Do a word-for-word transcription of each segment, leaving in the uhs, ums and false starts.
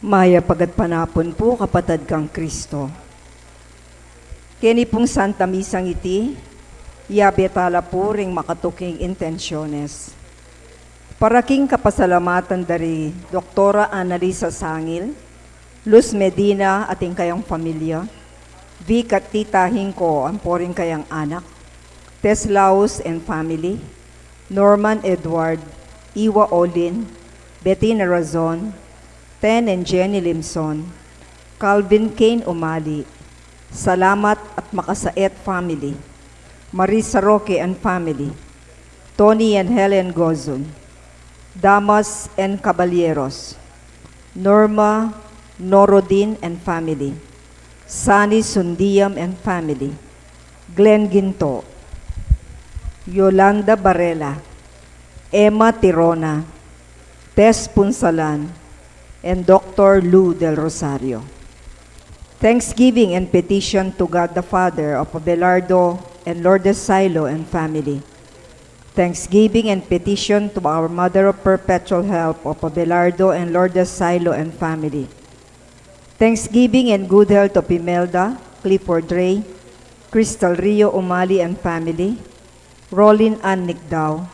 Mayap a gatpanapun pu, kapatad kang Kristo. Keni pung Santa Misang iti, yabe tala pu ring makatuking intensyones. Para king kapasalamatan da ri Doktora Annalisa Sangil, Luz Medina at ing kayang familia, Vic at Tita Hingko ampo ring kayang anak, Tess Laus and family, Norman Edward, Iwa Olin, Bettina Razon, Ten and Jenny Limson, Calvin Kane Umali, Salamat at Makasaet family, Marisa Roque and family, Tony and Helen Gozon, Damas and Caballeros, Norma Norodin and family, Sunny Sundiam and family, Glenn Ginto, Yolanda Barela, Emma Tirona, Tess Punsalan, and Doctor Lou Del Rosario. Thanksgiving and petition to God the Father of Abelardo and Lourdes Silo and family. Thanksgiving and petition to our Mother of Perpetual Help of Abelardo and Lourdes Silo and family. Thanksgiving and good health of Imelda, Clifford Ray, Crystal Rio Umali and family, Rollin Ann Nicdao,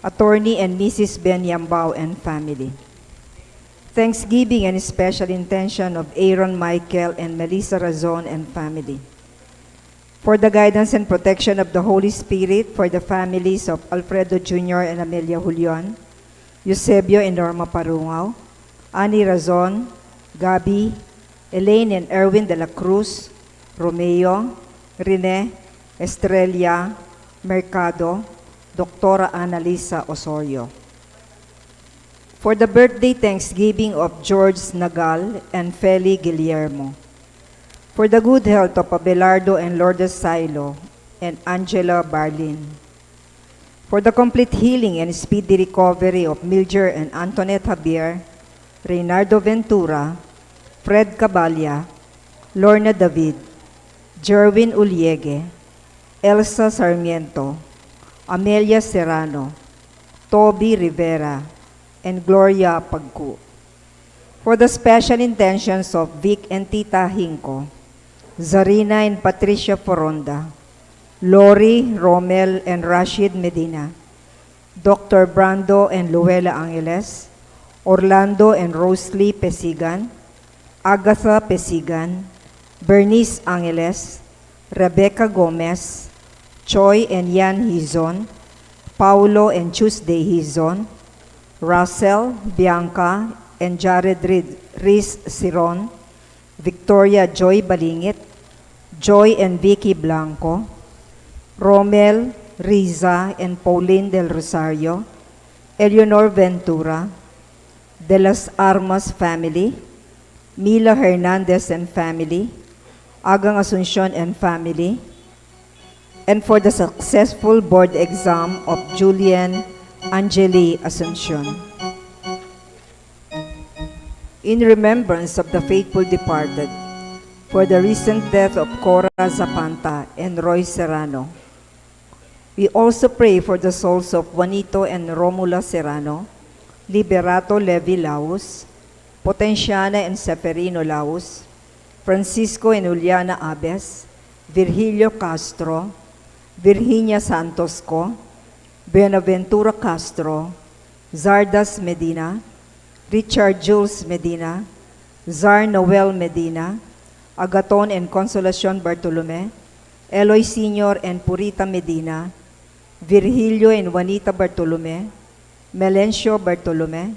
Attorney and Missus Ben Yambao and family. Thanksgiving and special intention of Aaron Michael and Melissa Razon and family. For the guidance and protection of the Holy Spirit, for the families of Alfredo Junior and Amelia Julian, Eusebio and Norma Parungao, Annie Razon, Gabby, Elaine and Erwin de la Cruz, Romeo, Rene, Estrella, Mercado, Doctora Annalisa Osorio. For the birthday thanksgiving of George Nagal and Feli Guillermo. For the good health of Abelardo and Lourdes Silo and Angela Barlin. For the complete healing and speedy recovery of Mildred and Antoinette Javier, Reynaldo Ventura, Fred Caballa, Lorna David, Jerwin Uliege, Elsa Sarmiento, Amelia Serrano, Toby Rivera, and Gloria Pagcu. For the special intentions of Vic and Tita Hingko, Zarina and Patricia Foronda, Lori, Romel, and Rashid Medina, Doctor Brando and Luella Angeles, Orlando and Rosely Pesigan, Agatha Pesigan, Bernice Angeles, Rebecca Gomez, Choi and Yan Hizon, Paulo and Tuesday Hizon, Russell, Bianca, and Jared Rid-, Riz Siron, Victoria Joy Balingit, Joy and Vicky Blanco, Romel, Riza, and Pauline Del Rosario, Eleanor Ventura, De las Armas family, Mila Hernandez and family, Agang Asuncion and family, and for the successful board exam of Julian Angeli Asuncion. In remembrance of the faithful departed, for the recent death of Cora Zapanta and Roy Serrano. We also pray for the souls of Juanito and Romula Serrano, Liberato Levi Laus, Potenciana and Seferino Laus, Francisco and Juliana Abes, Virgilio Castro, Virginia Santos Co, Buenaventura Castro, Zardas Medina, Richard Jules Medina, Zar Noel Medina, Agaton and Consolacion Bartolome, Eloy Senior and Purita Medina, Virgilio and Juanita Bartolome, Melencio Bartolome,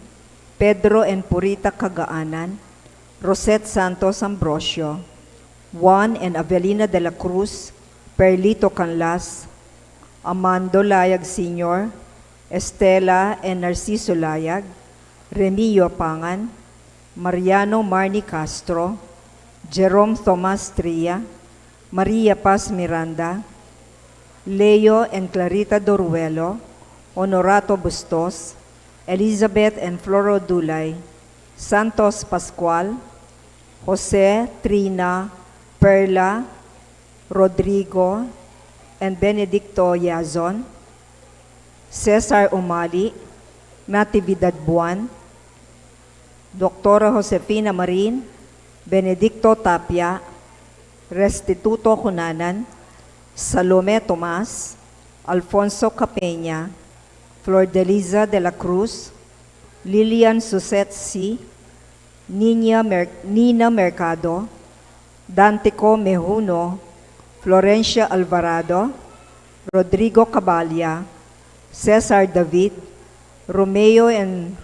Pedro and Purita Cagaanan, Rosette Santos Ambrosio, Juan and Avelina de la Cruz, Perlito Canlas, Amando Layag Senior, Estela and Narciso Layag, Remio Pangan, Mariano Marnie Castro, Jerome Thomas Tria, Maria Paz Miranda, Leo and Clarita Doruelo, Honorato Bustos, Elizabeth and Floro Dulay, Santos Pascual, Jose, Trina, Perla, Rodrigo, and Benedicto Yazon, Cesar Umali, Natividad Buan, Doktora Josefina Marin, Benedicto Tapia, Restituto Cunanan, Salome Tomas, Alfonso Capeña, Flordeliza de la Cruz, Lilian Suset C., Nina Mer-, Nina Mercado, Dantico Mejuno, Florencia Alvarado, Rodrigo Cabalia, Cesar David, Romeo and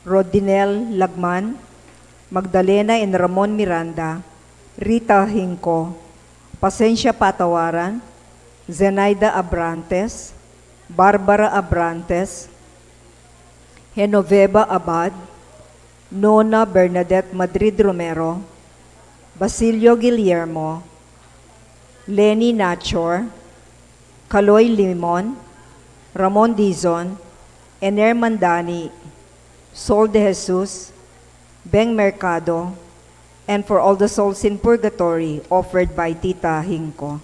Rodinel Lagman, Magdalena and Ramon Miranda, Rita Hinco, Pasencia Patawaran, Zenaida Abrantes, Barbara Abrantes, Genoveva Abad, Nona Bernadette Madrid Romero, Basilio Guillermo, Leni Nachor, Kaloy Limon, Ramon Dizon, Ener Mandani, Sol de Jesus, Beng Mercado, and for all the souls in purgatory, offered by Tita Hinco.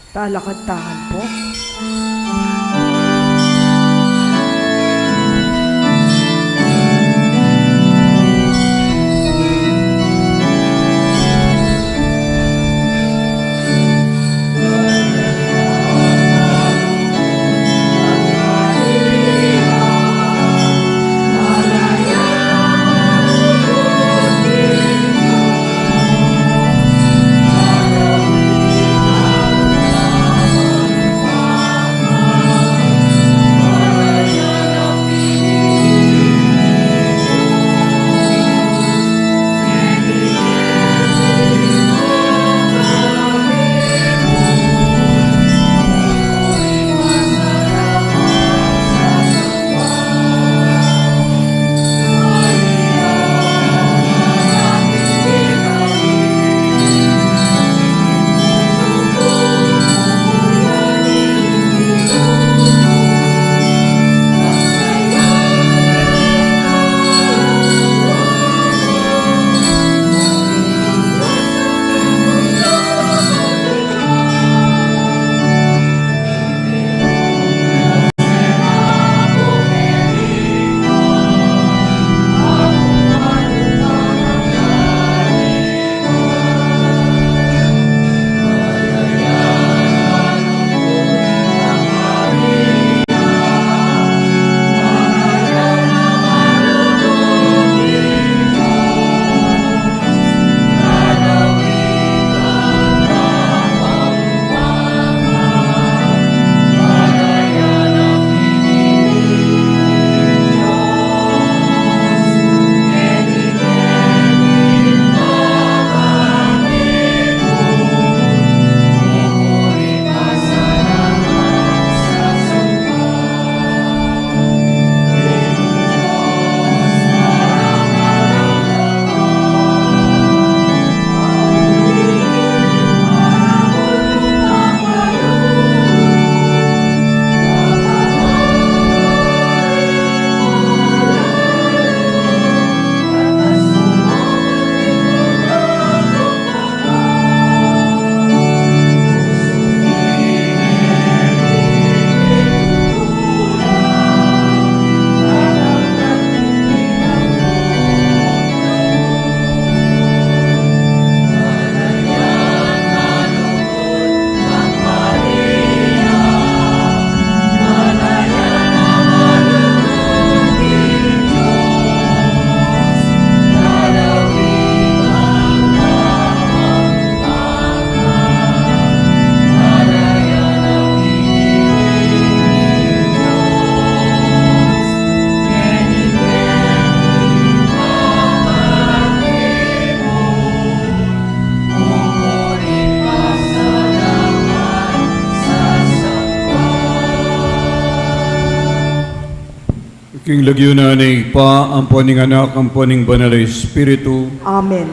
Talakad tamu pu. King lagyu na ning Ibpa, ampo ning Anak, ampo ning Banal a Espiritu. Amen.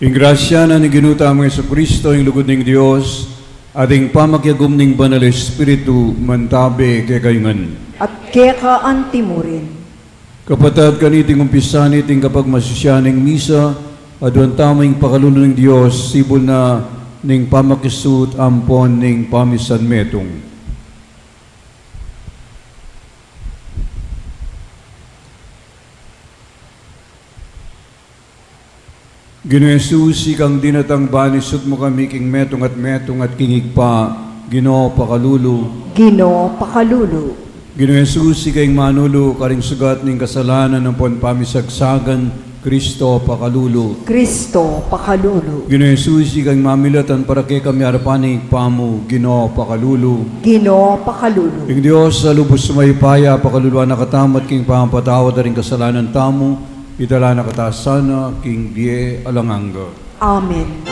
Ing grasya na ning Ginu tamung Jesucristo, ing lugud ning Dios, at ing pamakiagum ning Banal a Espiritu, mantabe kekayu ngan. At keka anti mu rin. Kapatad, kaniting umpisa niting kapagmasusyan ning misa, aduan tamu ing pakalulu ning Dios, sibul na ning pamakisut ampon ning pamisanmetung. Ginu Jesus, ikang dinatang ban isut mu kami king metung at metung at king Ibpa, Ginu pakalulu. Ginu pakalulu. Ginu Jesus, ika ing manulu karing sugat ning kasalanan ampon pamisagsagan, Kristo pakalulu. Kristo pakalulu. Ginu Jesus, ika ing mamiletan para kekami arapan ning Ibpa mu, Ginu pakalulu. Ginu pakalulu. Ing Dios a lubus mayupaya pakaluluan na katamu at king pamapatawad da ring kasalanan tamu, idala na kata sana king bie alang angga. Amen.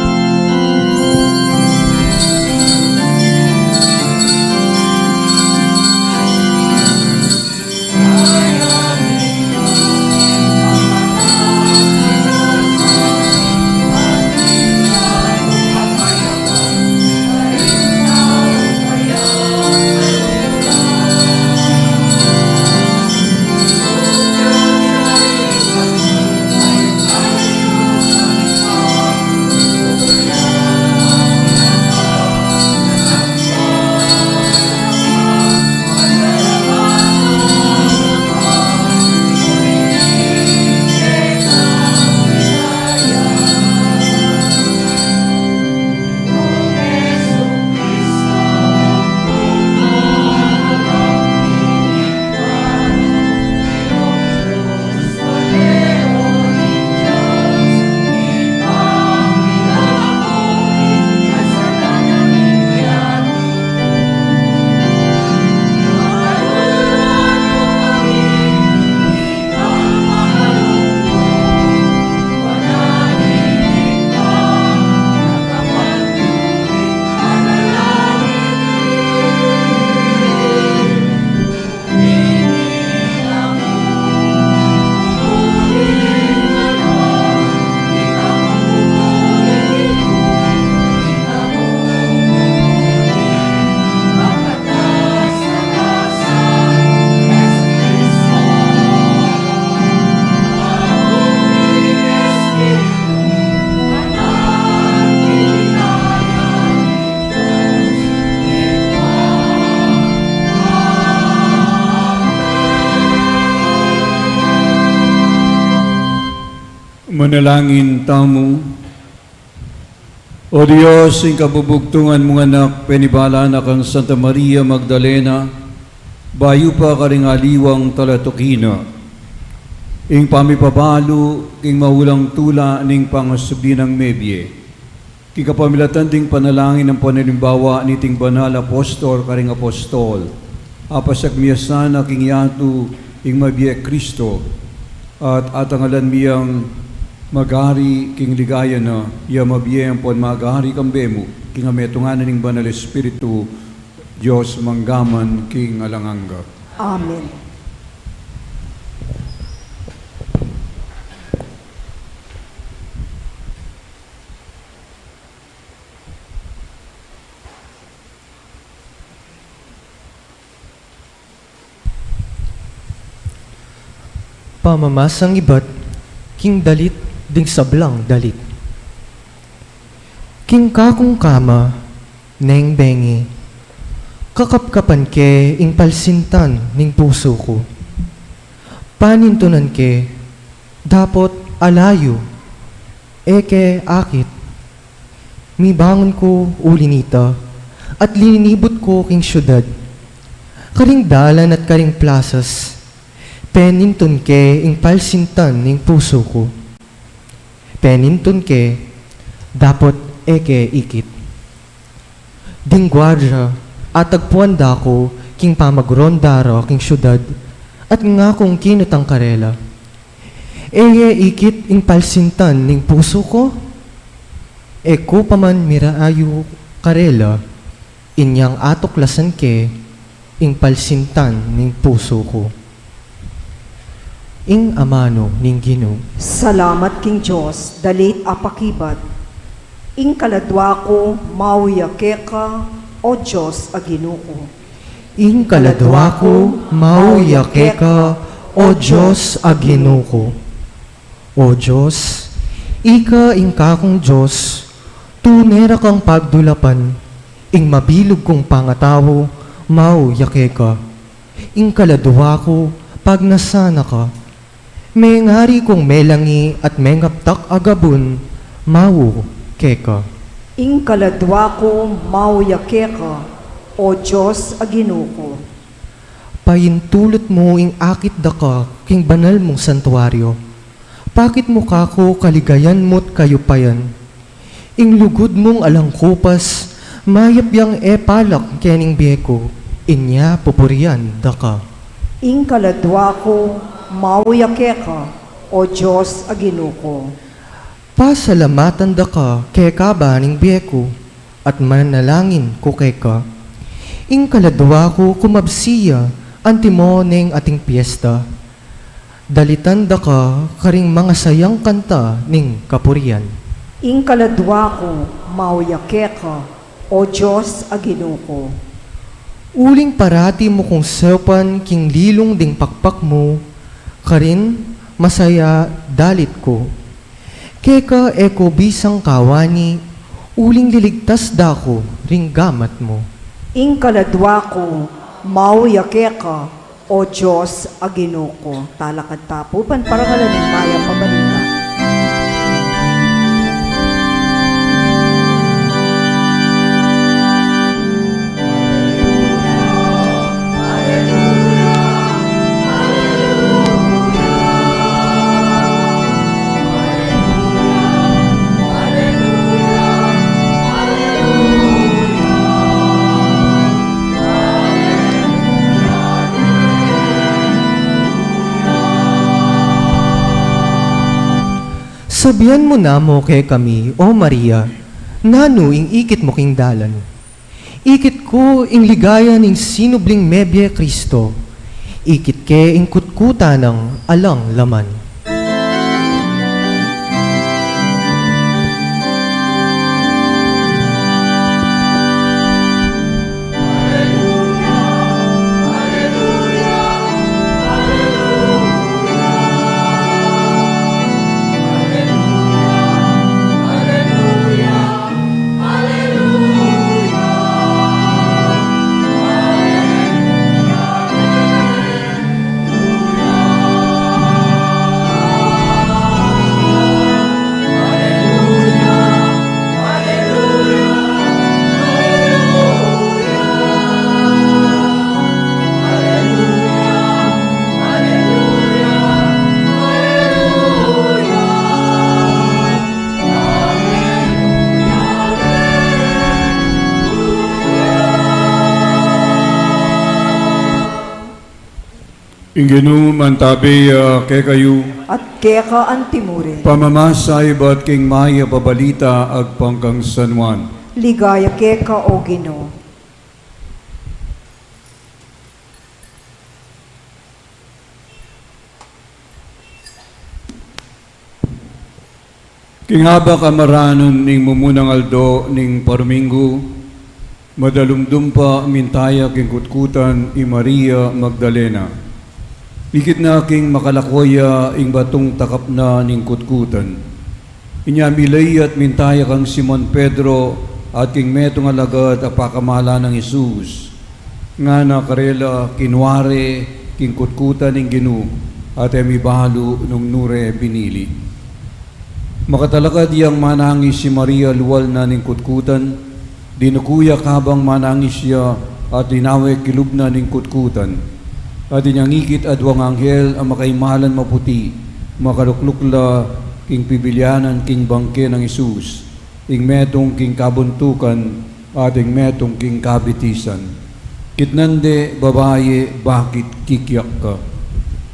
Manalangin tamu. O Dios, ing kabubugtungan mung Anak, penibala na kang Santa Maria Magdalena, bayu pa karing aliwang talatuki na, ing pamipabalu king maulang tula ning pangasubli nang mebie. King kapamilatan ding panalangin nang panalimbawa niting banal apostol karing apostol, apasag mi ya sana king yatu ing mabie Kristo, at atangalan mi yang magari king ligaya na, ya mabie ampon magari kambe mu, king ametungan na ning Banal Espiritu, Dios mangga man king alang angga. Amen. Pamamasang ibat king dalit ding sablang dalit. King kakung kama, neng bengi, kakapkapan ke ing palsintan ning pusu ku. Panintunan ke, dapot alayu, e ke akit. Mibangun ku uli nita, at linibut ku king siudad. Karing dalan at karing plasas, penintun ke ing palsintan ning pusu ku. Penintun ke, dapot e ke ikit. Ding guardia, atagpuan da ku king pamagronda ra king siudad, at ngakung kinutang karela, "E ye ikit ing palsintan ning pusu ku?" E ku pa man mirayu karela, inyang atuklasan ke ing palsintan ning pusu ku. Ing amanu ning Ginu. Salamat king Dios, dalit a pakibat. Ing kaladua ku, mau ya keka, O Dios a Ginu ku. Ing kaladua ku, mau ya keka, O Dios a Ginu ku. O Dios, ika ing kakung Dios, tune ra kang pagdulapan, ing mabilug kung pangatau, mau ya keka. Ing kaladua ku, pagnasan na ka. Mengari kung melangi at mengaptak a gabun, mau keka. Ing kaladua ku, mau ya keka, O Dios a Ginu ku. Paintulut mu ing akit da ka king banal mung santuario. Pakit mu kaku kaligayan mu't kayupayan. Ing lugud mung alang kupas, mayap yang e palak kening bie ku, inya pupurian da ka. Ing kaladua ku, mau ya keka, O Dios a Ginu ku. Pasalamatan da ka kekaba ning bie ku, at manalangin ku keka. Ing kaladua ku kumabsi ya antimo neng ating piesta. Dalitan da ka karing mangasayang kanta ning kapurian. Ing kaladua ku, mau ya keka, O Dios a Ginu ku. Uling parati mu kung saupan king lilung ding pakpak mu, karin masaya dalit ku. Keka e ku bisang kawani, uling liligtas da ku ring gamat mu. Ing kaladua ku, mau ya keka, O Dios a Ginu ku. Talakad ta pu ban parangalan ing mayap a balita. Sabian mu namu kekami, O Maria, nanu ing ikit mu king dalan. Ikit ku ing ligaya ning sinubling mebie Kristo. Ikit ke ing kutkutan nang alang laman. Ing Ginu mantabi ya kekayu. At keka antimurin. Pamamasa ibat king mayap a balita agpang kang San Juan. Ligaya keka, O Ginu. King abak a maranun ning mumunang aldo ning Paruminggu, madalumdum pa minta ya king kutkutan i Maria Magdalena. Ikit na king makalako ya ing batung takap na ning kutkutan. Inya milay ya't minta ya kang Simon Pedro at king metung a alagad a pakamalan nang Jesus. Ngana karela, kinua re king kutkutan ning Ginu, at e mibalu nung nu re binili. Makatalakad yang manangis i Maria lual na ning kutkutan, dinuku ya kabang manangis ya at linawe kilub na ning kutkutan. At inyang ikit aduang anghel a makaimalan maputi, makalukluk la king pibilyanan king bangke nang Jesus, ing metung king kabuntukan, at ing metung king kabitisan. Kitnan de, Babai, bakit kikiyak ka?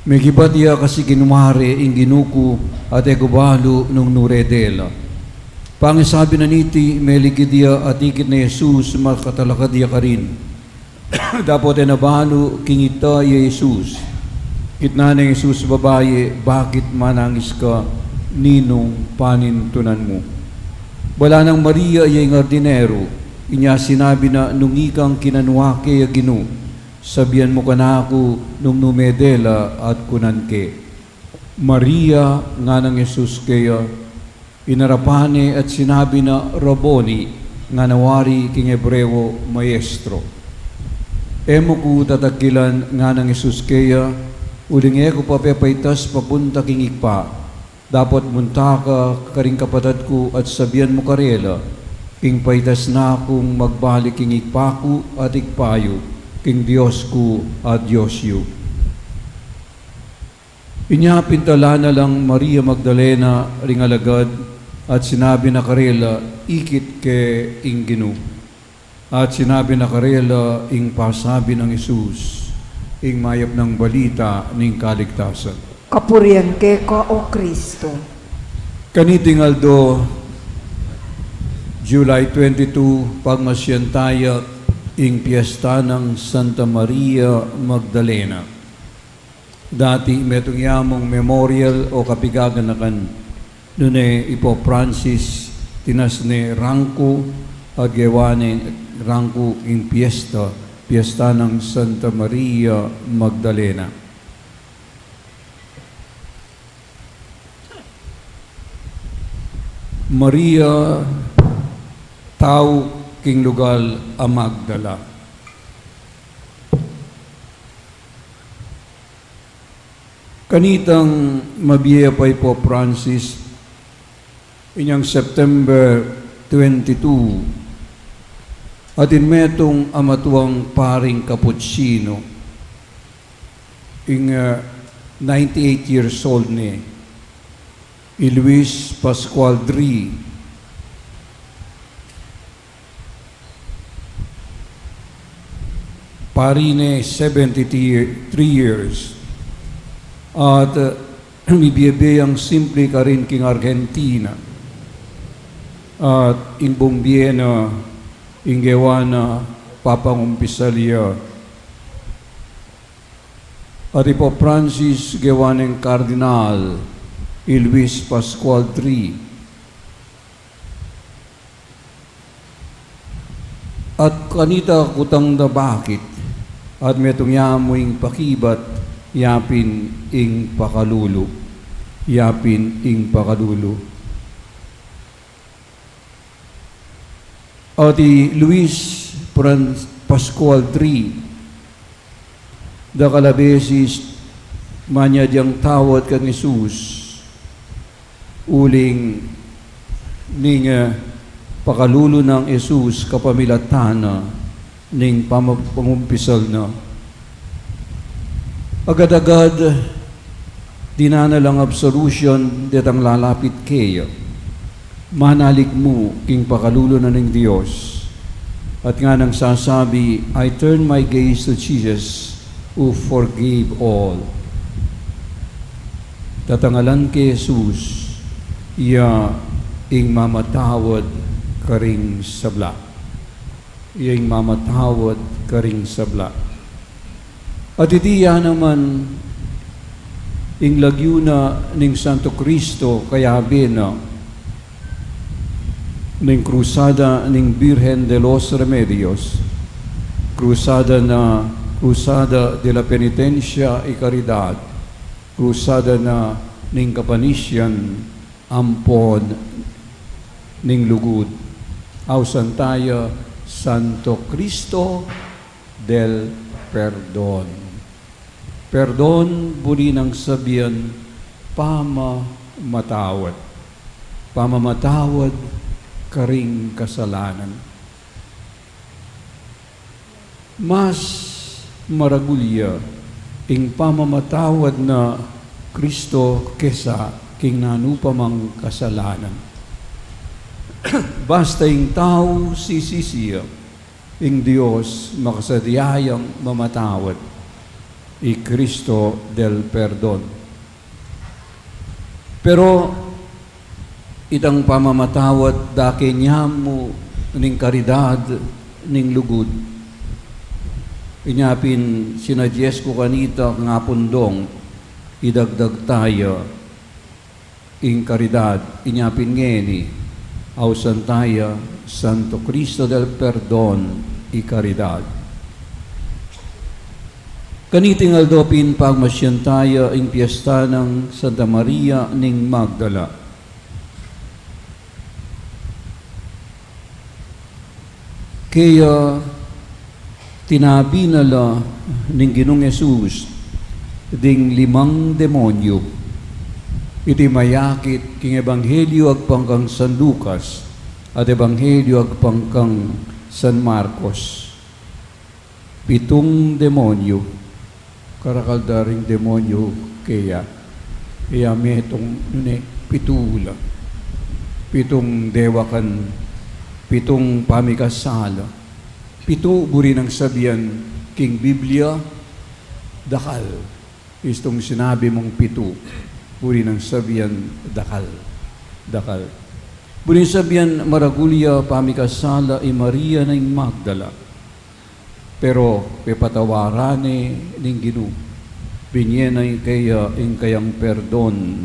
Mekibat ya kasi kinua re ing Ginu ku, at e ku balu nung nu re dela. Pangisabi na niti, melikid ya at ikit na i Jesus, makatalakad ya karin. Dapot e na balu king ita i Jesus. Kitnan nang Jesus, Babai, bakit manangis ka? Ninung panintunan mu? Bala nang Maria ya ing ardineru, inya sinabi na, Nung ikang kinanua ke ya Ginu, sabian mu kanaku nung nu me dela at kunan ke, Maria. Nganang Jesus keya, inarapan ne at sinabi na, Rabboni, ngana wari king Hebreo, Maestro. E mu ku tatakilan, nganang Jesus keya, uling e ku pa pepaitas papunta king Ibpa. Dapot munta ka karing kapatad ku at sabian mu karela, king paitas na kung magbalik king Ibpa ku at Ibpa yu, king Dios ku at Dios yu. Inya pintala na lang Maria Magdalena ring alagad, at sinabi na karela, Ikit ke ing Ginu. At sinabi na karela ing pasabi nang Jesus, ing mayap nang balita ning kaligtasan. Kapurian keka, O Kristo. Kaniting aldo, July twenty-two, pagmasian taya ing piesta nang Santa Maria Magdalena. Dati metung ya mung memorial o kapigaganakan, nune i Pope Francis tinas ne rangku at gewa ne rangku ing piesta, piesta nang Santa Maria Magdalena. Maria, tau king lugal a Magdala. Kanitang mabie pa i Pope Francis, inyang September twenty-two, atin metung a matuang paring Kaputsino, ing, ah, ninety-eight years old ne, i Luis Pascual Dri. Pari ne seventy-three years. At, uh, mibiebie yang simple karin king Argentina. At ing bung bie na, ing gewa na, papangumpisal ya. At i Pope Francis gewa neng Kardinal i Luis Pascual three. At kanita kutang da bakit, at metung ya mu ing pakibat, yapin ing pakalulu, yapin ing pakalulu. At i Luis Fran-, Pascual three, dakal a beses manyad yang tawad kang Jesus, uling ning, eh, pakalulu nang Jesus kapamilatan na ning pamag-, pangumpisal na. Agad-agad, dinan na lang absolution detang lalapit keya. Manalig mu king pakalulu na ning Dios. At nganang sasabi, "I turn my gaze to Jesus, who forgave all. Tatangalan ke Jesus, iya ing mamatawad karing sabla. Iya ing mamatawad karing sabla. At iti ya naman ing lagyu na ning Santo Cristo, kayabe na ning Krusada ning Birhen de los Remedios, Krusada na, Krusada de la Penitencia y Caridad, Krusada na ning kapanisian ampon ning lugud. Ausan taya Santo Cristo del Perdon. Perdon, buri nang sabian, pamamatawad. Pamamatawad karing kasalanan. Mas maragul ya ing pamamatawad na Cristo kesa king nanu pa mang kasalanan. Basta ing tau sisisi ya, ing Dios makasadya yang mamatawad, i Cristo del Perdon. Pero itang pamamatawad da ke niya mu ning karidad ning lugud. Inya pin sinadya ku kanita, ngapun dong idagdag taya ing karidad, inya pin ngeni, ausan taya Santo Cristo del Perdon y Caridad. Kaniting aldo pin pagmasian taya ing piesta nang Santa Maria ning Magdala. Kaya tinabi na la ning Ginung Jesus ding limang demonyo. Iti mayakit king Ebanghelyo agpang kang San Lucas at Ebanghelyo agpang kang San Marcos. Pitung demonyo. Karakal da ring demonyo keya. Iya metung, nune, pitu la. Pitung dewakan, pitung pamikasala. Pitu buri nang sabian king Biblia, dakal. Istung sinabi mung pitu, buri nang sabian dakal. Dakal. Buri nang sabian maragul ya pamikasala i Maria nang Magdala. Pero pepatawaran ne ning Ginu. Binye na keya ing kayang perdon.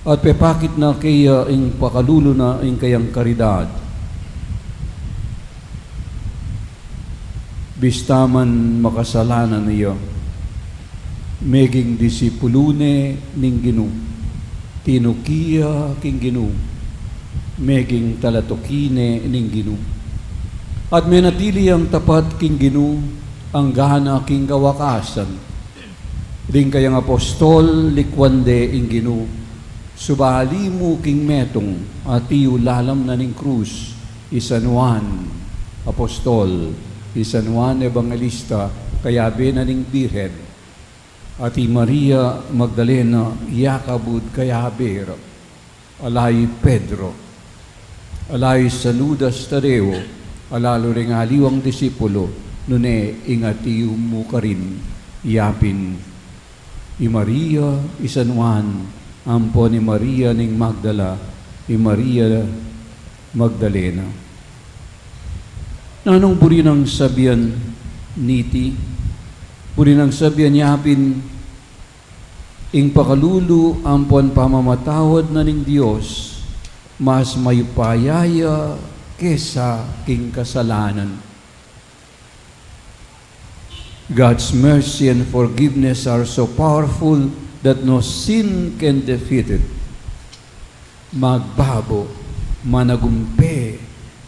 At pepakit na keya ing pakalulu na ing kayang karidad. Bista man makasalanan ya, meging disipulu ne ning Ginu. Tinuki ya king Ginu, meging talatuki ne ning Ginu. At menatili yang tapat king Ginu, anggana king kawakasan. Ding kayang apostol, likwan de ing Ginu, subali mu king metung, atiu lalam na ning krus, i San Juan apostol, i San Juan Evangelista, kayabe na ning Birhen, at i Maria Magdalena, yakabud kayabe ra. Ala i Pedro, ala i San Judas Tadeo, ala lu ring aliwang disipulo, nune ing atiu mu karin, yapin i Maria, i San Juan, ampon i Maria ning Magdala, i Maria Magdalena. Nanung buri nang sabian niti? Buri nang sabian yapin ing pakalulu ampon pamamatawad na ning Dios, mas mayupaya ya kesa king kasalanan. God's mercy and forgiveness are so powerful that no sin can defeat it. Magbabo, managumpe,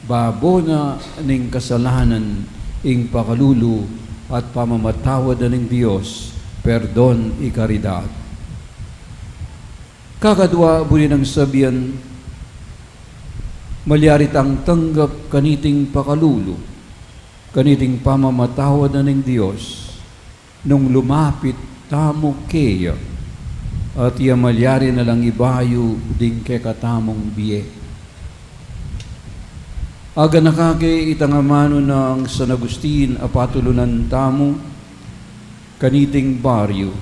babo na ning kasalanan, ing pakalulu at pamamatawad na ning Dios, perdon y caridad. Kakadwa, buri nang sabian, malyari tang tanggap kaniting pakalulu, kaniting pamamatawad na ning Dios, nung lumapit tamu keya, at iya malyari na lang ibayu ding kekatamung bie. Aganaka ke itang amanu nang San Agustin a patulunan tamu kaniting baryu,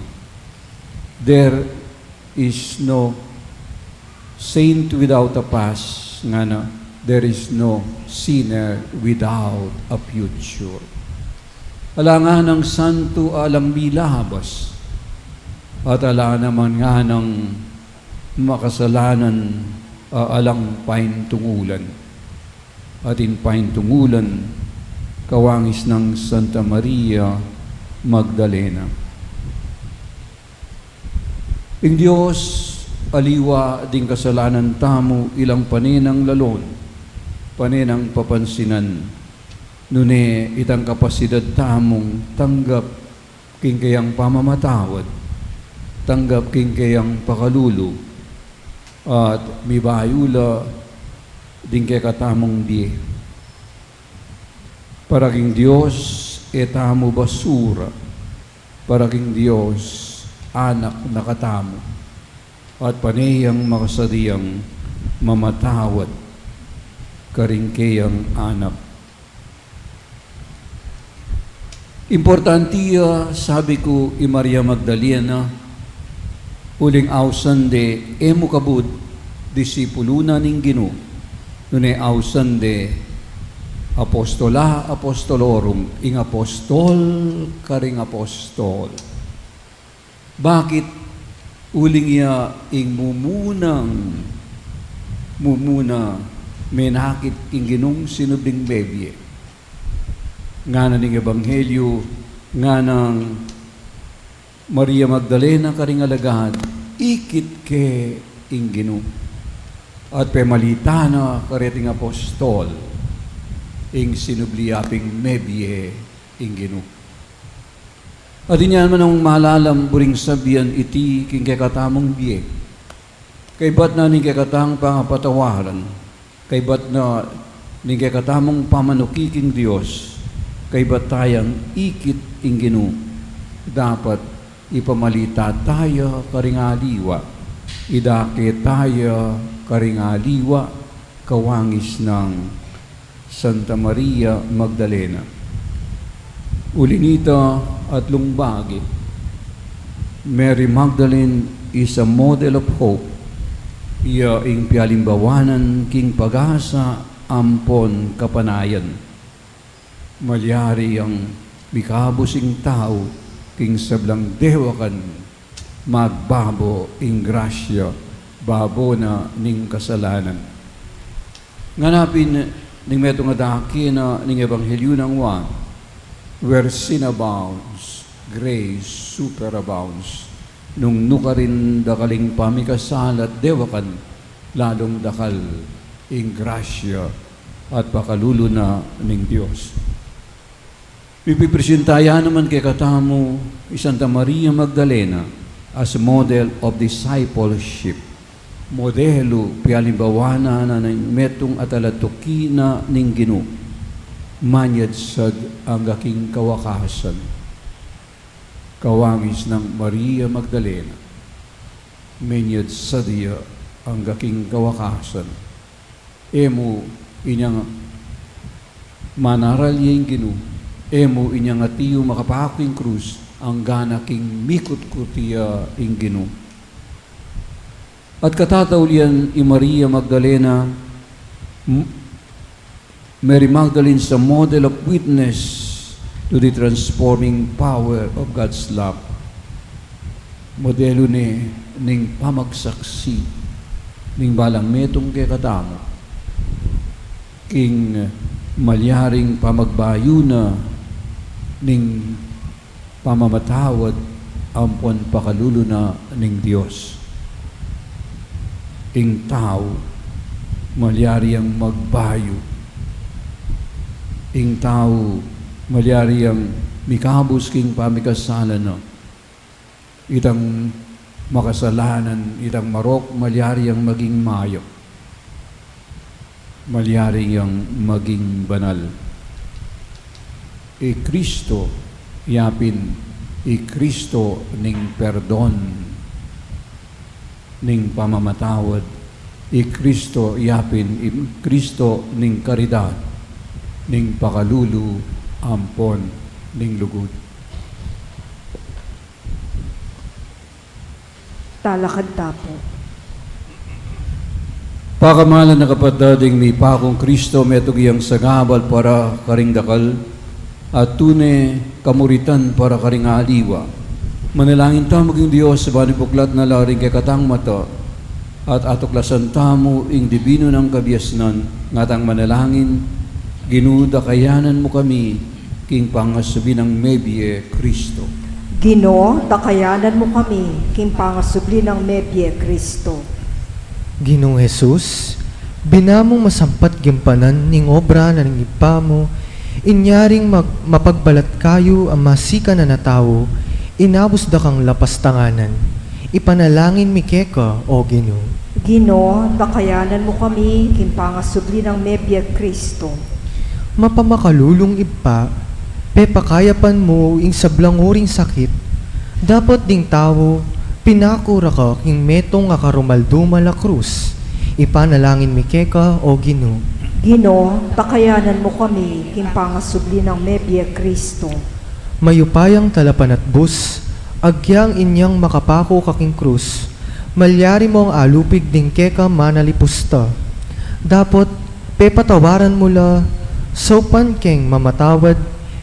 there is no saint without a past, ngana, there is no sinner without a future. Ala nganang santu a alang milabas, at ala naman nganang makasalanan a alang paintungulan. Atin paintungulan, kawangis nang Santa Maria Magdalena. Ing Dios aliwa ding kasalanan tamu ilang pane nang lalon, pane nang papansinan, nune itang kapasidad tamung tanggap king keyang pamamatawad, tanggap king keyang pakalulu, at mibayu la ding kekatamung bie. Para king Dios e tamu basura, para king Dios anak na katamu, at pane yang makasadiang mamatawad karing keyang anak. Importante ya, sabi ku, i Maria Magdalena, uling ausan de e mu kabud disipulu na ning Ginu, nune ausan de apostola apostolorum, ing apostol karing apostol. Bakit? Uling ya ing mumunang mumuna menakit king Ginung sinubling mebie. Ngana ning Ebanghelyu, nganang Maria Magdalena karing alagad, ikit ke ing Ginu, at pemalitan na kareting apostol ing sinubli ya ping mebie ing Ginu. At inya naman nung malalam buring sabian iti king kekatamung bie, kaibat na ning kekatang pangapatawaran, kaibat na ning kekatamung pamanuki king Dios, kaibat tayang ikit ing Ginu, dapat ipamalita taya karing aliwa, idake taya karing aliwa, kawangis nang Santa Maria Magdalena. Uli nita, atlung bage, Mary Magdalene is a model of hope. Iya ing pialimbawanan king pag-asa ampon kapanayan. Malyari yang mikabus ing tau king sablang dewakan, magbabo ing grasya babo na ning kasalanan. Ngana pin ning metung a dake na ning Ebanghelyu nang Juan, "Where sin abounds, grace superabounds." Nung nukarin dakal ing pamikasala at dewakan, lalung dakal ing grasya at pakalulu na ning Dios. Mipipresenta ya naman kekatamu i Santa Maria Magdalena as a model of discipleship. Modelu, pialimbawanan na ning metung a talatuki na ning Ginu, manyadsad angga king kawakasan. Kawangis nang Maria Magdalena, menyadsad ya angga king kawakasan. E mu inyang manaral ya ing Ginu, e mu inyang atiu makapaku king krus, angga na king mikutkut ya ing Ginu. At katataulian i Maria Magdalena, m-, Mary Magdalene is a model of witness to the transforming power of God's love. Modelu ne ning pamagsaksi ning balang metung kekatamu king malyaring pamagbayu na ning pamamatawad ampon pakalulu na ning Dios. Ing tau malyari yang magbayu. Ing tau malyari yang mikabus king pamikasala na. Itang makasalanan, itang marok, malyari yang maging mayap. Malyari yang maging banal. I Kristo, ya pin, i Kristo ning perdon, ning pamamatawad, I Kristo yapin, i Kristo ning karidad, ning pakalulu ampon ning lugud. Talakad ta pu. Pakamalan a kapatad, ing mipakung Kristo metung yang sagabal para karing dakal, at tune kamuritan para karing aliwa. Manalangin tamu king Dios, ban ipuklat na la ring kekatang mata, at atuklasan tamu ing dibinu nang kabiasnan, ngatang manalangin: Ginu, dakayanan mu kami king pangasubli nang mebie Kristo. Ginu, dakayanan mu kami king pangasubli nang mebie Kristo. Ginung Jesus, bina mung masampat gampanan ing obra na ning Ibpa mu, inya ring mag-, mapagbalat kayu a masikanan a tau, inabus da kang lapastanganan. Ipanalangin mi keka, O Ginu. Ginu, dakayanan mu kami king pangasubli nang mebie Kristo. Mapamakalulung Ibpa, pepakayapan mu ing sablang uring sakit, dapot ding tau, pinaku ra ka king metung a karumal-dumal a krus. Ipanalangin mi keka, O Ginu. Ginu, dakayanan mu kami king pangasubli nang mebie Kristo. Mayupayang talapanatbus, agyang inyang makapaku ka king krus, malyari mung alupig ding keka manalipusta. Dapot, pepatawaran mu la, saupan keng mamatawad,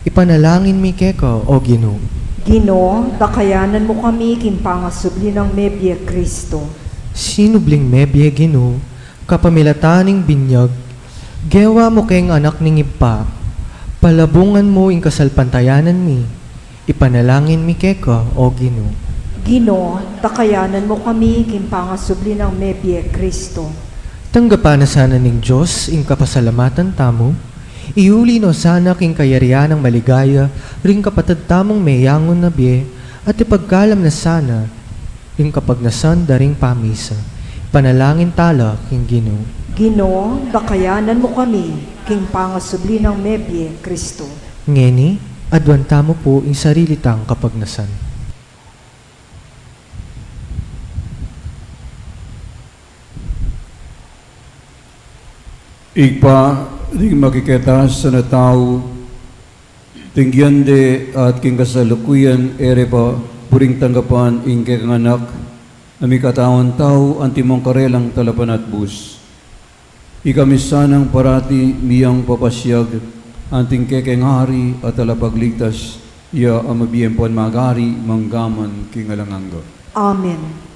ipanalangin mi keka, O Ginu. Ginu, dakayanan mu kami king pangasubli nang mebie Kristo. Sinubling mebie, Ginu, kapamilatan ning binyag, gewa mu keng Anak ning Ibpa, palabungan mu ing kasalpantayanan mi, ipanalangin mi keka, O Ginu. Ginu, dakayanan mu kami king pangasubli nang mebie Kristo. Tanggapan na sana ning Dios ing kapasalamatan tamu, iuli no sana king kayarian nang maligaya ring kapatad tamung meyangu na bie, at ipagkalam na sana ring kapagnasan da ring pamisa. Ipanalangin tala king Ginu. Ginu, dakayanan mu kami king pangasubli nang mebie Kristo. Ngeni, aduan tamu pu ing sarili tang kapagnasan. Ibpa, ding makiketasan a tau, tinggian de at king kasalukuyan e re pa buring tanggapan ing kekang Anak, a mikatawan tau antimong karelang talapanatbus. Ikami sanang parati miyang papasiag anting kekeng Ari at Talapagligtas, iya a mabie ampon magari manggaman king alang angga. Amen.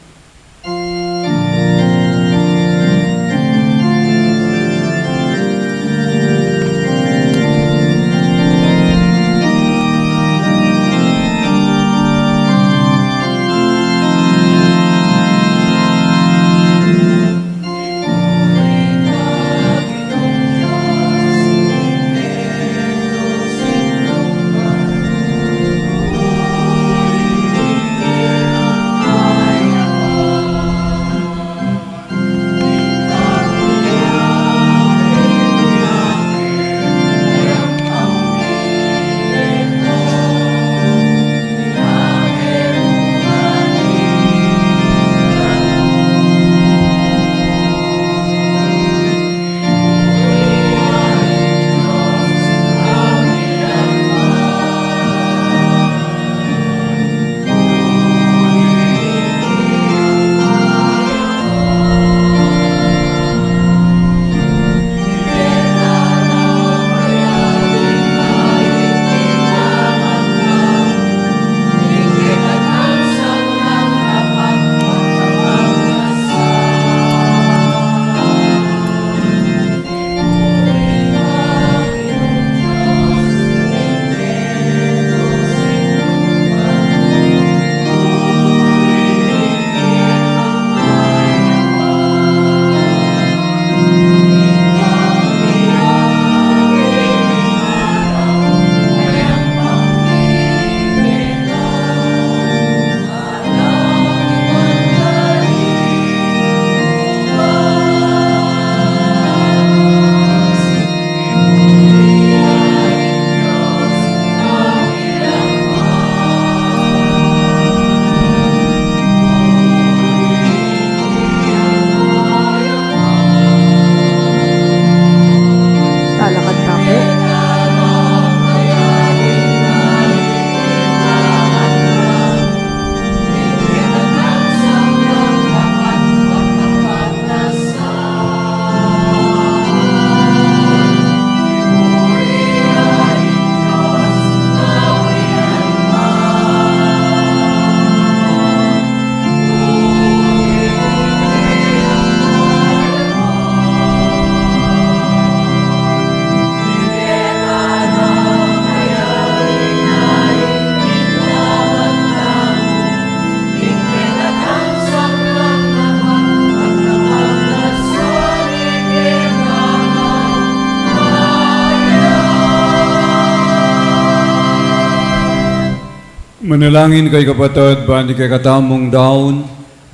Manalangin kayu, kapatad, ban ing kekatamung daun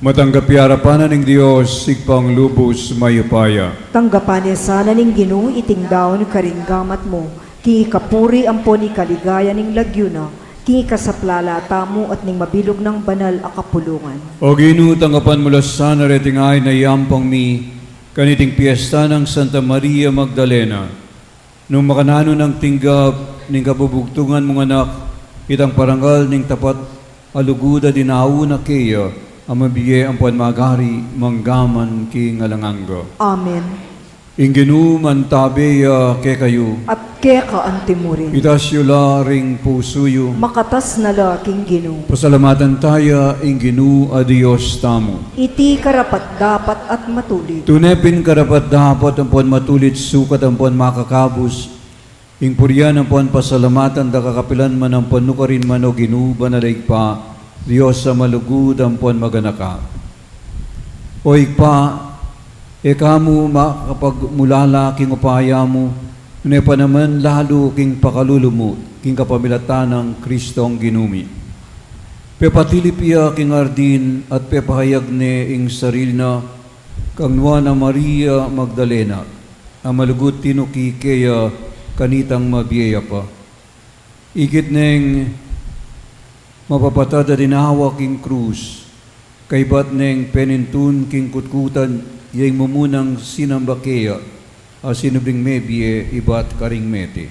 matanggap ya arapan na ning Dios, Ibpang lubus mayupaya. Tanggapan na sana ning Ginu iting daun karing gamat mu, king ikapuri ampon ikaligaya ning lagyu na, king ikasaplala tamu at ning mabilug nang banal a kapulungan. O Ginu, tanggapan mu la sana reting ain a iyampang mi kaniting piesta nang Santa Maria Magdalena. Nung makananu nang tinggap ning kabubugtungan mung anak itang parangal ning tapat a lugud a dinaun na keya a mabie ampon magari mangga man king alang angga. Amen. Ing Ginu mantabe ya kekayu. At keka antimurin. Itas yu la ring pusu yu. Makatas na la king Ginu. Pasalamatan taya ing Ginu a Dios tamu. Iti karapat-dapat at matulid. Tune pin karapat-dapat ampon matulid sukat ampon makakabus ing purian ampon pasalamatan da ka kapilan man ampon nukarin man, O Ginu, banal a Ibpa, Dios a malugud ampon maganaka. O Ibpa, e ka mu makapagmulala king upaya mu, nune pa naman lalu king pakalulu mu, king kapamilatan nang Kristong Ginu mi. Pepatilip ya king ardin at pepahayag ne ing sarili na kang Nuan a Maria Magdalena, a malugud tinuki keya kanitang mabie ya pa. Ikit neng mapapatad a dinawa king krus, kaybat neng penintun king kutkutan, ya ing mumunang sinamba keya a sinubling mebie ibat karing mete.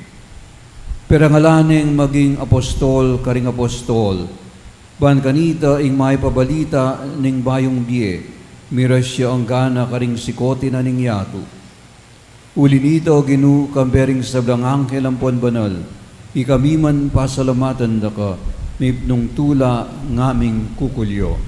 Perangalan neng maging apostol karing apostol, ban kanita ing maipabalita ning bayung bie, miras ya anggana karing sikote na ning yatu. Uli nita, O Ginu, kambe ring sablang anghel ampon banal, ikami man pasalamatan da ka, mipnung tula ngaming kukulyo.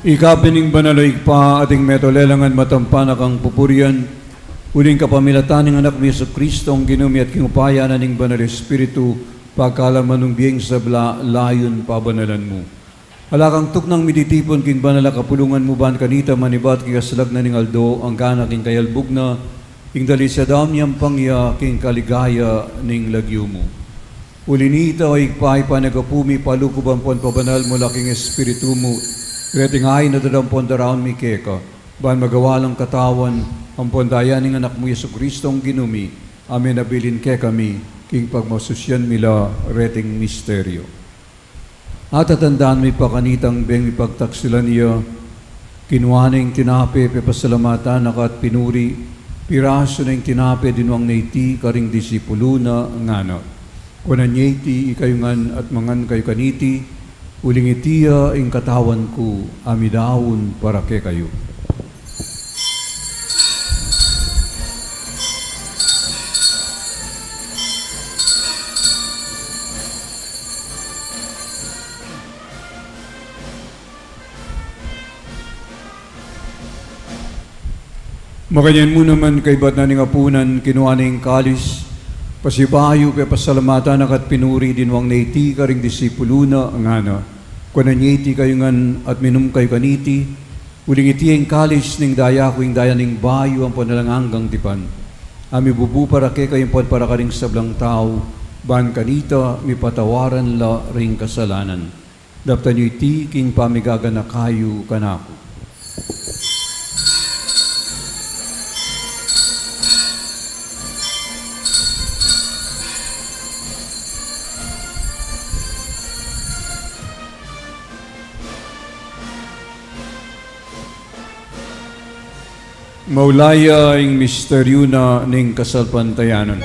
Ika pin ing banal a Ibpa, ating meto lelangan matampan a kang pupurian, uling kapamilatan ning Anak mi Jesucristo, ing Ginu mi, at king upaya na ning Banal Espiritu, pagkaluban nung bie ing sabla, layun pabanalan mu. Ala kang tuknang mititipun king banal a kapulungan mu, ban kanita manibat king kasalag na ning aldo, anggana king kayalbug na, ing dalisya da mung yampang ya king kaligaya ning lagyu mu. Uli nita, o Ibpa, ipanagapu mi, palukuban ampon pabanal mu la king Espiritu mu reting ain a dadampon daraun mi keka, ban magawa lang katawan ampon daya ning Anak mu Jesucristo, ing Ginu mi, a menabilin kekami king pagmasusian mi la reting misteryo. At tatandan mi pa kanitang beng mipagtaksilan ya, kinua ne ing tinape, pepasalamatan na ka at pinuri, pirasu ne ing tinape, dinwang ne iti karing disipulu na, ngana: Kunan ye iti ikayu ngan at mangan kayu kaniti, uling iti ya ing katawan ku a midaun para kekayu. Makanyan mu naman, kaybat na ning apunan, kinua ne ing kalis, pasibayu, pepasalamatan na ka at pinuri, dinwang ne iti karing disipulu na, ngana: Kunan ye iti kayu ngan at minum kayu kaniti, Uling iti ing kalis ning daya ku, ing daya ning bayu ampon alang anggang tipan, a mibubu para kekayu ampon para karing sablang tau, ban kanita mipatawaran la ring kasalanan. Daptan yu iti king pamigaganaka yu kanaku. Maulayi ing misteryu na ning kasalpantayanan.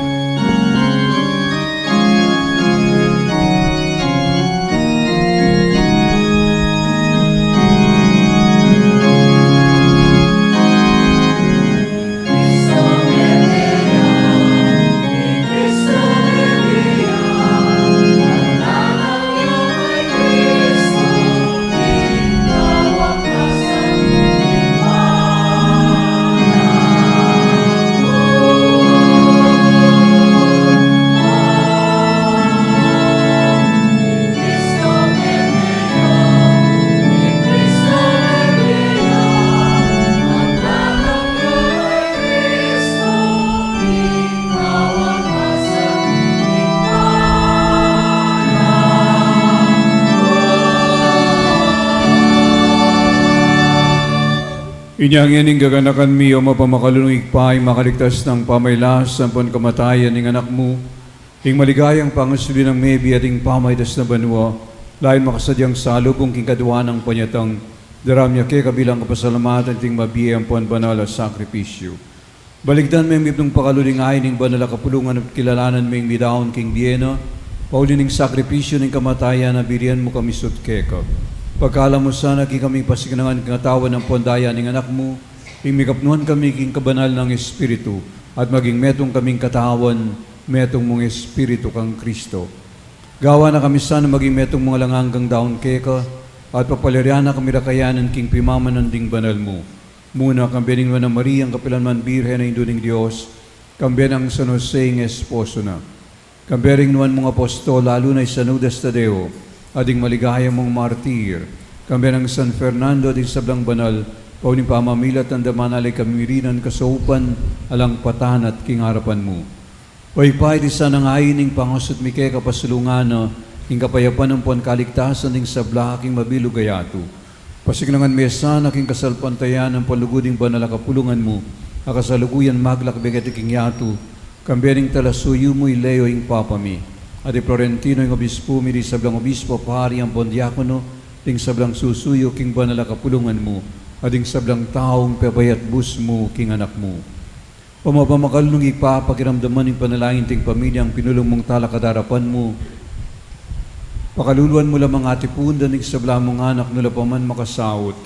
Inya ngeni gaganakan mi, O mapamakalulung Ibpa, ing makaligtas nang pamagkasakit ampon kamatayan ning Anak mu, ing maligayang pangasubli nang mebie at ing pamaitas na banua, lalu makasadyang salubung king kadua nang panyatang, daraun mi keka bilang kapasalamatan iting mabie ampon banal a sakripisyu. Balikdan me ing mipnung pakaluling ain ning banal a kapulungan at kilalanan meng midaun king bie na, pauli ning sakripisyu ning kamatayan na birian mu kami sut keka. Pagkaluban mu sana king kaming pasiknangan king katawan ampon daya ning Anak mu, ing mikapnuan kami king kabanal nang Espiritu, at maging metung kaming katawan, metung mung Espiritu kang Kristo. Gawan na kami sana maging metung mung alang anggang daun keka, at papalirian na kami ra kayanan king pimamanan ding banal mu. Muna, kambe ning Nuan a Mariang kapilan man Birhen a Indu ning Dios, kambe nang San Jose ing esposo na, kambe ring nuan mung apostol, lalu na i San Judas Tadeo, at ding maligaya mung martir, kambe nang San Fernando at ding sablang banal, pauli ning pamamilatan da manaligan kami rinan kasaupan alang patanat king arapan mu. O Ibpa, iti sanang ain ning pangasut mi keka, pasulungan na ing kapayapan ampon kaligtasan ding sabla king mabilug a yatu. Pasiknangan me sana king kasalpantayanan ampon lugud ing banal a kapulungan mu, a kasalukuyan maglakbe keti king yatu, kambe ning talasuyu mu i Leo ing Papa mi, at i Florentino ing obispu mi, ding sablang obispu, pari ampon diakono, ding sablang susuyu king banal a kapulungan mu, at ding sablang taung pepayabat mu king Anak mu. O mapamakalulung Ibpa, pakiramdaman ing panalangin ding pamilyang pinulung mung talakad king arapan mu. Pakaluluan mu la mang atipun da ning sabla mung anak, nu la pa man makasaut.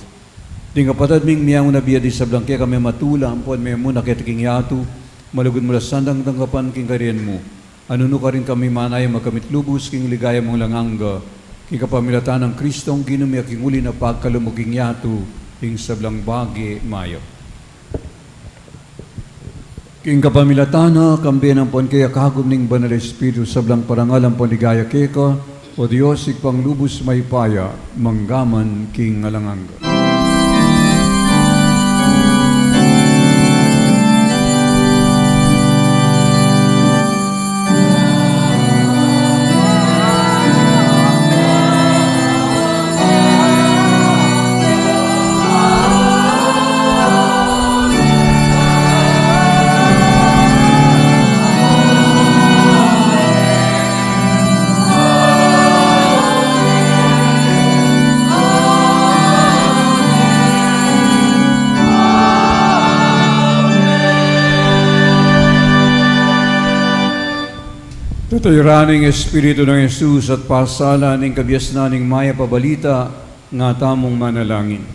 Ding kapatad ming miyauna bie, ding sablang keka mematula ampon memuna keti king yatu, malugud mu la sanang tanggapan king kayarian mu. At nung nukarin kami manaya, magkamit lubus king ligaya mung alang angga, king kapamilatan nang Kristong Ginu mi, a king uli na pagkalub mu king yatu, ing sablang bage mayap. King kapamilatan na, kambe na ampon kaya, kagum ning Banal a Espiritu, sablang parangal ampon ligaya keka, O Dios, Ibpang lubus mayupaya, mangga man king alang angga. Tatayuran ing Espiritu nang Jesus at pasalan ing kabiasnan ning mayap a balita, nga tamung manalangin.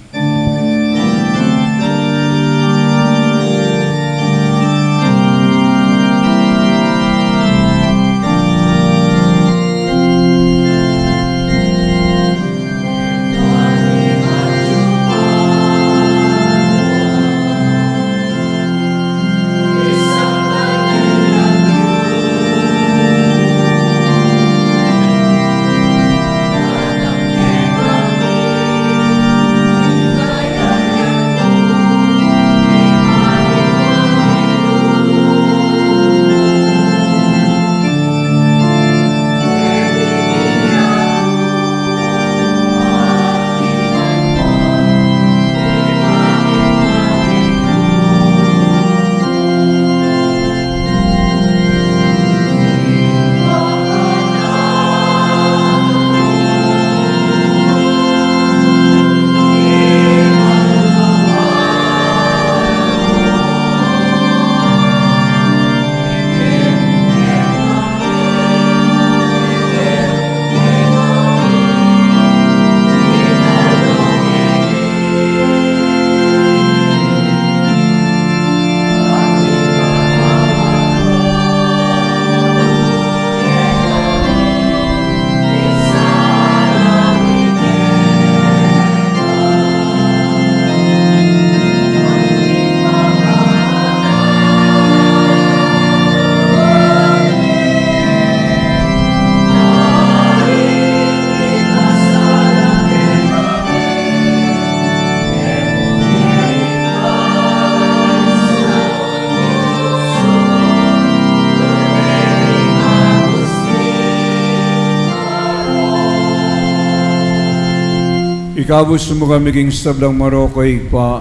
Ikabus mu kami king sablang marok, O Ibpa,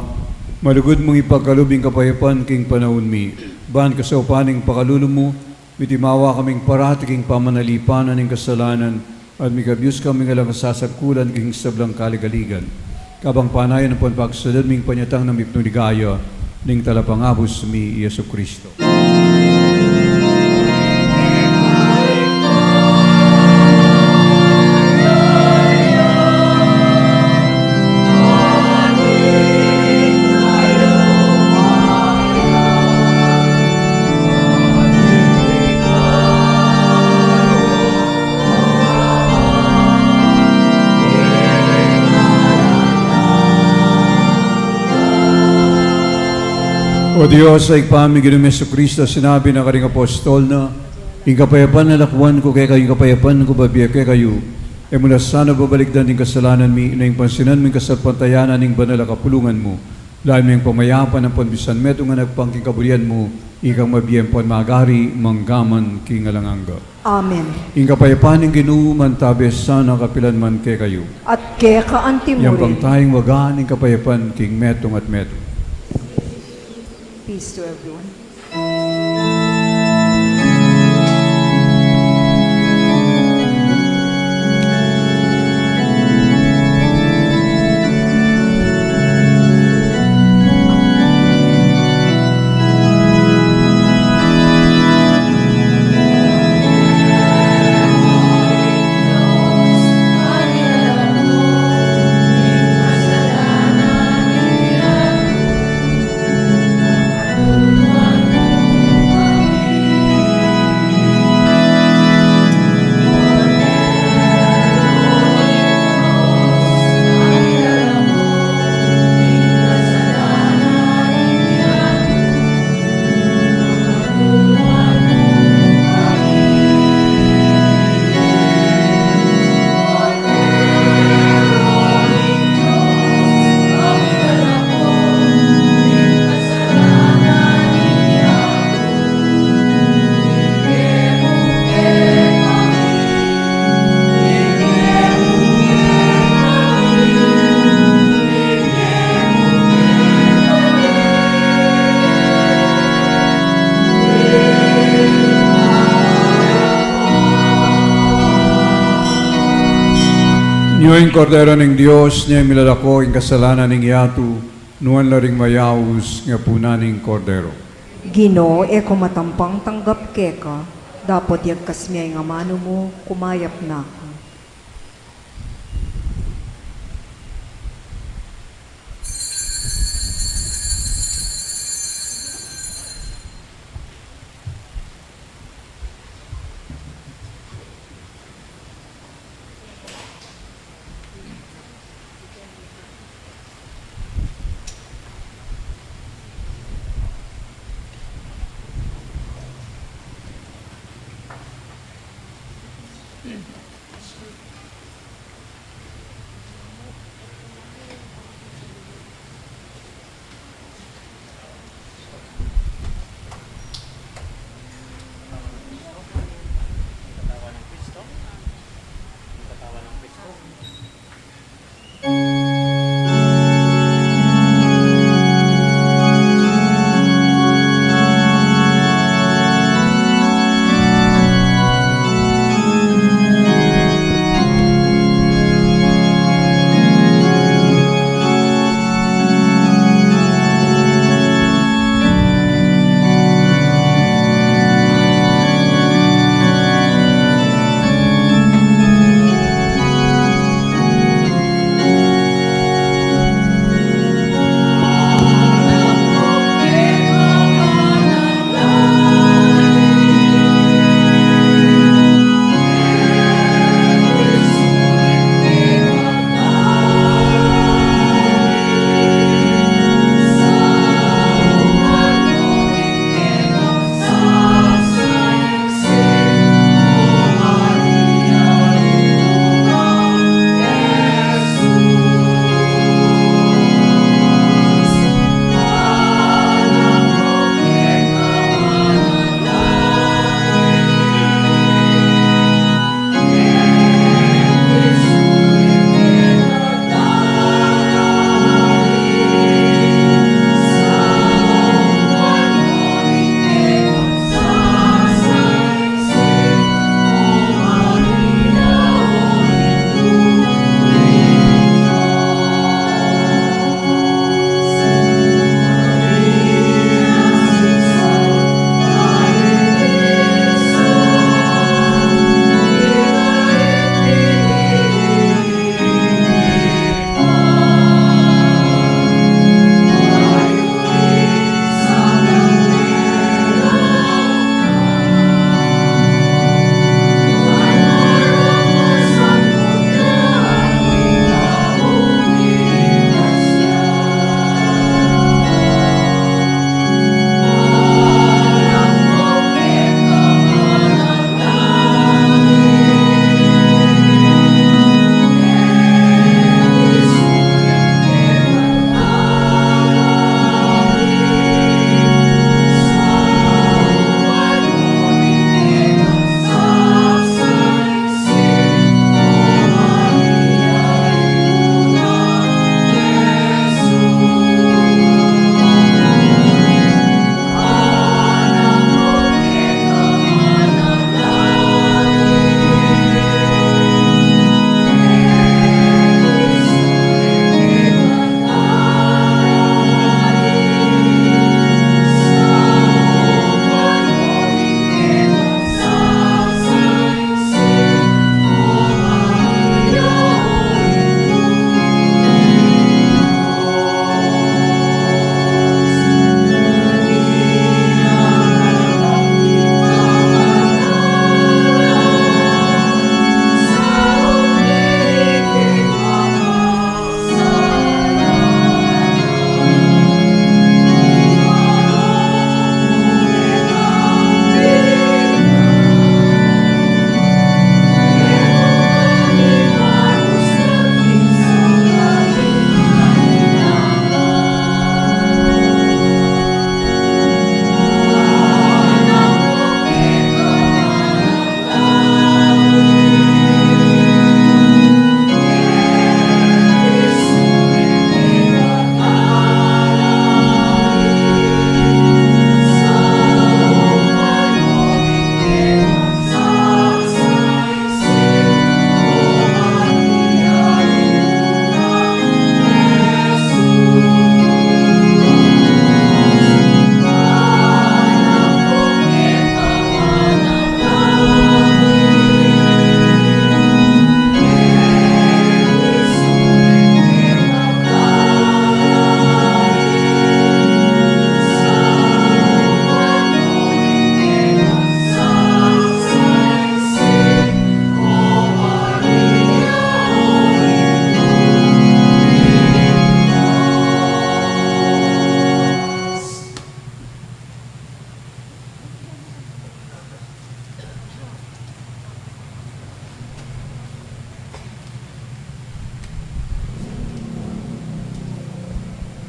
malugud mung ipagkalub ing kapayapan king panaun mi. Ban kasaupan ning pakalulu mu, mitimawa kaming parati king pamanalipanan ning kasalanan, at mikabus kaming alang kasasagkulan king sablang kaligaligan. Kabang panayan ampon pagsadad ming panyatang na mipnu ligaya ning Talapangabus mi, Jesucristo. O Dios, a Ibpa mi, Ginung Jesucristo, sinabi na karing apostol na, "Ing kapayapan lakwan ku kekayu, ing kapayapan ku babie kekayu." E mu la sana babalikdan ding kasalanan mi, nune pansinan mu ing kasalpantayanan ning banal a kapulungan mu. Lalam ning pamayapan ampon misan metung a agpang king kabulian mu, ikang mabie ampon magari manggaman king alang angga. Amen. Ing kapayapan ning Ginu mantabe sana kapilan man kekayu. At keka antimurin. Yang pang tayang waga ning kapayapan king metung at metung. Peace to everyone. Nyo ing Kordero ning Dios, nya ing milalako king kasalanan ning yatu. Nuan la ring mayaus king apunan ning Kordero. Ginu, e ku matampang tanggap keka, dapot yagkas me ing amanu mu, kumayap na ku.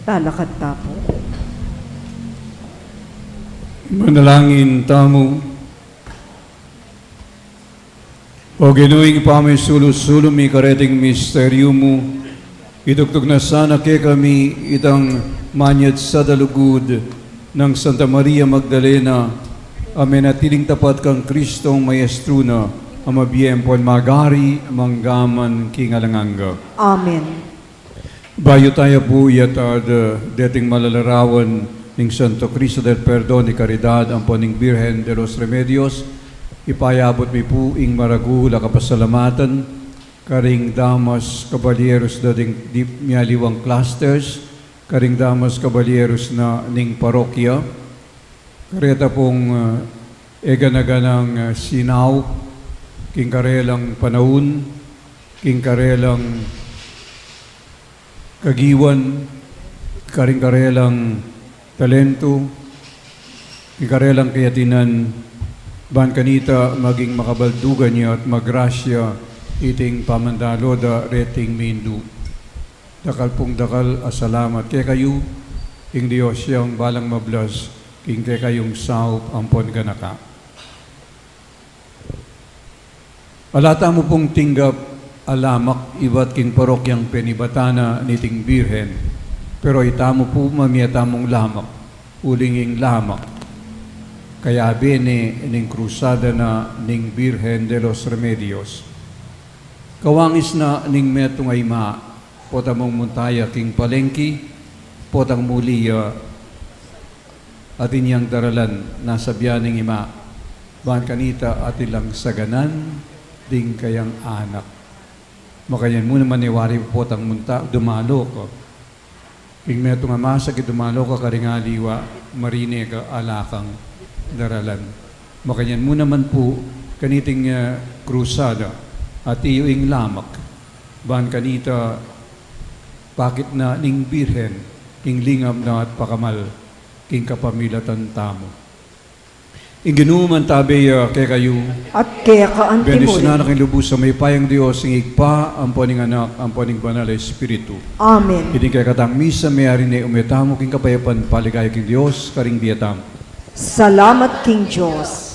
Talakad ta pu. Manalangin tamu. O Ginu, ing pamisulu-sulu mi kareting misteryu mu, itugtug na sana kekami itang manyad sa dalugud nang Santa Maria Magdalena, a menatiling tapat kang Kristong Maestru na, a mabie ampon mag-ari mangga man king alang angga. Amen. Bayu taya pu yatad, eh, deting malalarawan ning Santo Cristo del Perdon y Caridad ampon ning Birhen de los Remedios, ipayabut mi pu ing maragul a kapasalamatan karing damas kabalyeros da ding di, mialiwang clusters, karing damas kabalyeros na ning parokya, kareta pung, eh, egana-ganang, eh, sinaup, king karelang panaun, king karelang kagiwan, karing karelang talentu, king karelang kayatinan, ban kanita maging makabaldugan ya at magrasya iting pamandalo da reting mindu. Dakal pung dakal a salamat kekayu, ing Dios yang balang mablas, king kekayung saup ampon ganaka. Ala tamu pung tinggap a lamak ibat king parokyang penibatan na niting Birhen, pero itamu pu mamie tamung lamak, uling ing lamak kayabe ne ning krusada na ning Birhen de los Remedios. Kawangis na ning metung a ima, potang mung munta ya king palengki, potang muli ya atin yang daralan, nasabyan ning ima, ban kanita atin lang saganan ding kayang anak. Makanyan mu naman, e wari potang munta, dumalo ka. Ing metung a masakit, dumalo ka karing aliwa, marine ka ala kang daralan. Makanyan mu naman pu, kaniting, eh, krusada, atiu ing lamak, ban kanita pakit na ning Birhen ing lingap na at pakamal king kapamilatan tamu. Ing Ginu mantabe ya kekayu. At keka antimurin. Bendisyunan na kayong lubus a mayupayang Dios, ing Ibpa, ampo ning Anak, ampo ning Banal a Espiritu. Amen. Iting kekatang misa, mayari ne, ume tamu king kapayapan, paligaya king Dios, karing bie tamu. Salamat king Dios.